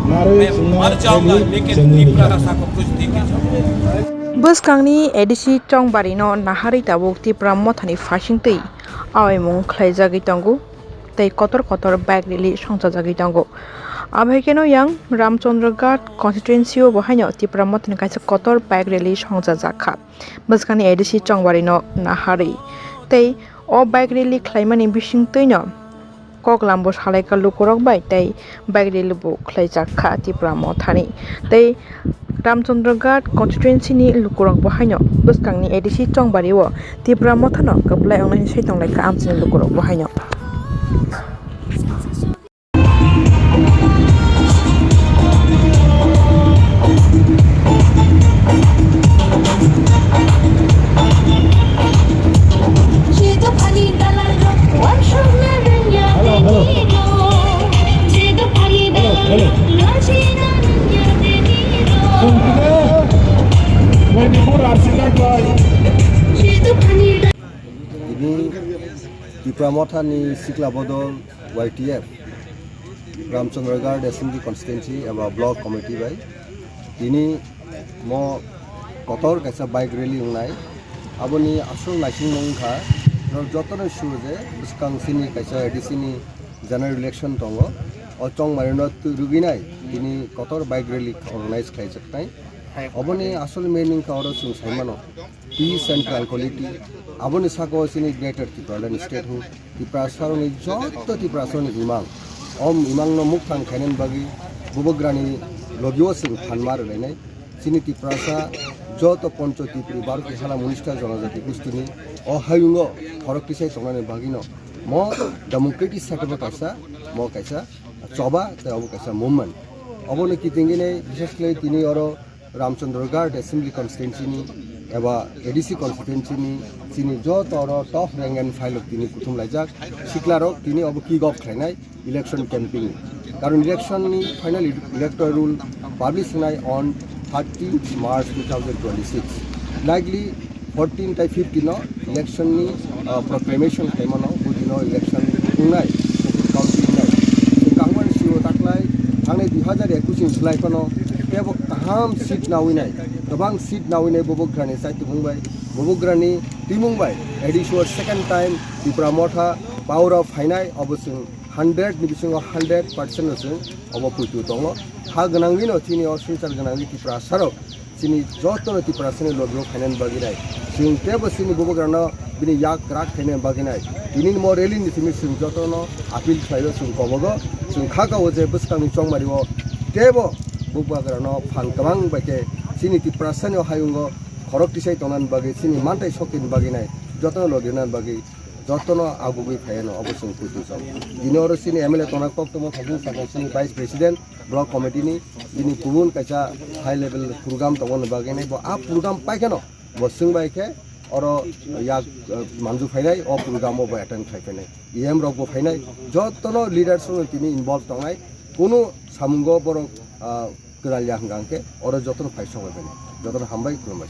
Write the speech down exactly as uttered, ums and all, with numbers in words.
मैं मर जाऊंगा, लेकिन तीव्र नशा को कुछ नहीं कर सकता। Bwskangni A D C Chongbari no naharwi tabuk Tipra Mothani phasingtwi awaimung khlaijagwi tongo tei kotor kotor bike rally songchajagwi tongo. Abaikeno yang Ramchandra Ghat constituency o bo haino Tipra Mothani kaisa kotor bike rally songjajak kha. Bwskangni A D C Chongbari no naharwi tei o bike rally khlaimani bisingtwi no koklam bo salaikha lukurok bai tei bike rally bo khlaijak kha Tipra Mothani tei Ramchandra Ghat constituency ni lukurok bo haino bwskangni A D C Chongbari o Tipra Mothano kwplai wngnai sai tonglaikha amchini lukurok bo haino. Tini Tipra Mothani Sikla Bodol Y T F, Ramchandra Ghat Assembly Constituency eba Block Committee bai tini mo kotor kaisa bike rally wngnai. Aboni asol naisingmung wngkha, norok jotono sio je bwskang chini kaisa A D C ni general election tongo. O Chongmari no twi rwgwinai tini kotor bike rally organize khlaijaknai. Oboni asol meaning wngkha oro chwng saimano peace and tranquility. Aboni saka o chini Greater Tipraland Statehood, Tiprasarokni joto Tiprasarokni imang. Om imangno mukthang khainani bagwi bubagrani logio chwng phanma rwlainai. Chini Tiprasa joto Poncho Tipri Bharati Hala Munista Jonojati Gustini o hayungo khorok tisai tongnani bagwino mo democratic setup o kaisa, mo kaisa choba tei obo kaisa movement. Obono kitingini bishesh khlai tini oro Ramchandra Ghat Assembly Constituency ni eba A D C constituency ni chini joto oro top rank and file rok tini kuthum laijak. Sikla rok tini obo kick off khlainai election campaign ni. Karon election ni final electoral roll publish khnai on thirteenth March two thousand twenty-six. Likely fourteen tai fifteen no election ni, ah, proclamation khlaimano, budino election wngnai, counting wngnai. Tei kangmani sio taklai thangnai dui hazar ekush ni slai phano tebo kaham seat nawinai, kwbang seat nawinai bubagrani chaitumung bai, bubagrani timung bai, A D C o second time Tipra Motha power o phainai, obo chwng hundred ni bisingo hundred percent no chwng obo puitu tongo. Ha gwnangwino chini o swngchar gwnangwi Tiprasarok chini jotono Tiprasani logio phainani bagwi nai. Chwng tebo chini bubagrano bini yak kwrak khainani bagwi nai. Tini mo rally ni simi chwng jotono appeal khlaio, chwng kobogo. Chwng kha kao je bwskangni Chongmari o tebo bubagrano phan kwbang bai khe chini Tiprasani o hayungo khorok tisai tongnani bagwi, chini mantai sokini bagwi nai, jotono logio nani bagwi jotono agugwi phaiyano obo chwng kuitu chao. Tini oro chini M L A tongna koktwma Thajung Chakma chini Vice President, Block Committee ni bini kubun kaisa high level program tongmani bagwi nai bo a program paikheno bo chwng bai khe oro yak, eh, manju phainai, o program o bo attend khai phainai, E M rok bo phainai, jotono leaders rok tini involve tongnai, kunu samungo borok, ah, kwral ya hwnkha hwnkhe oro jotono phai sokbai phainai, jotono hambai khulumbai.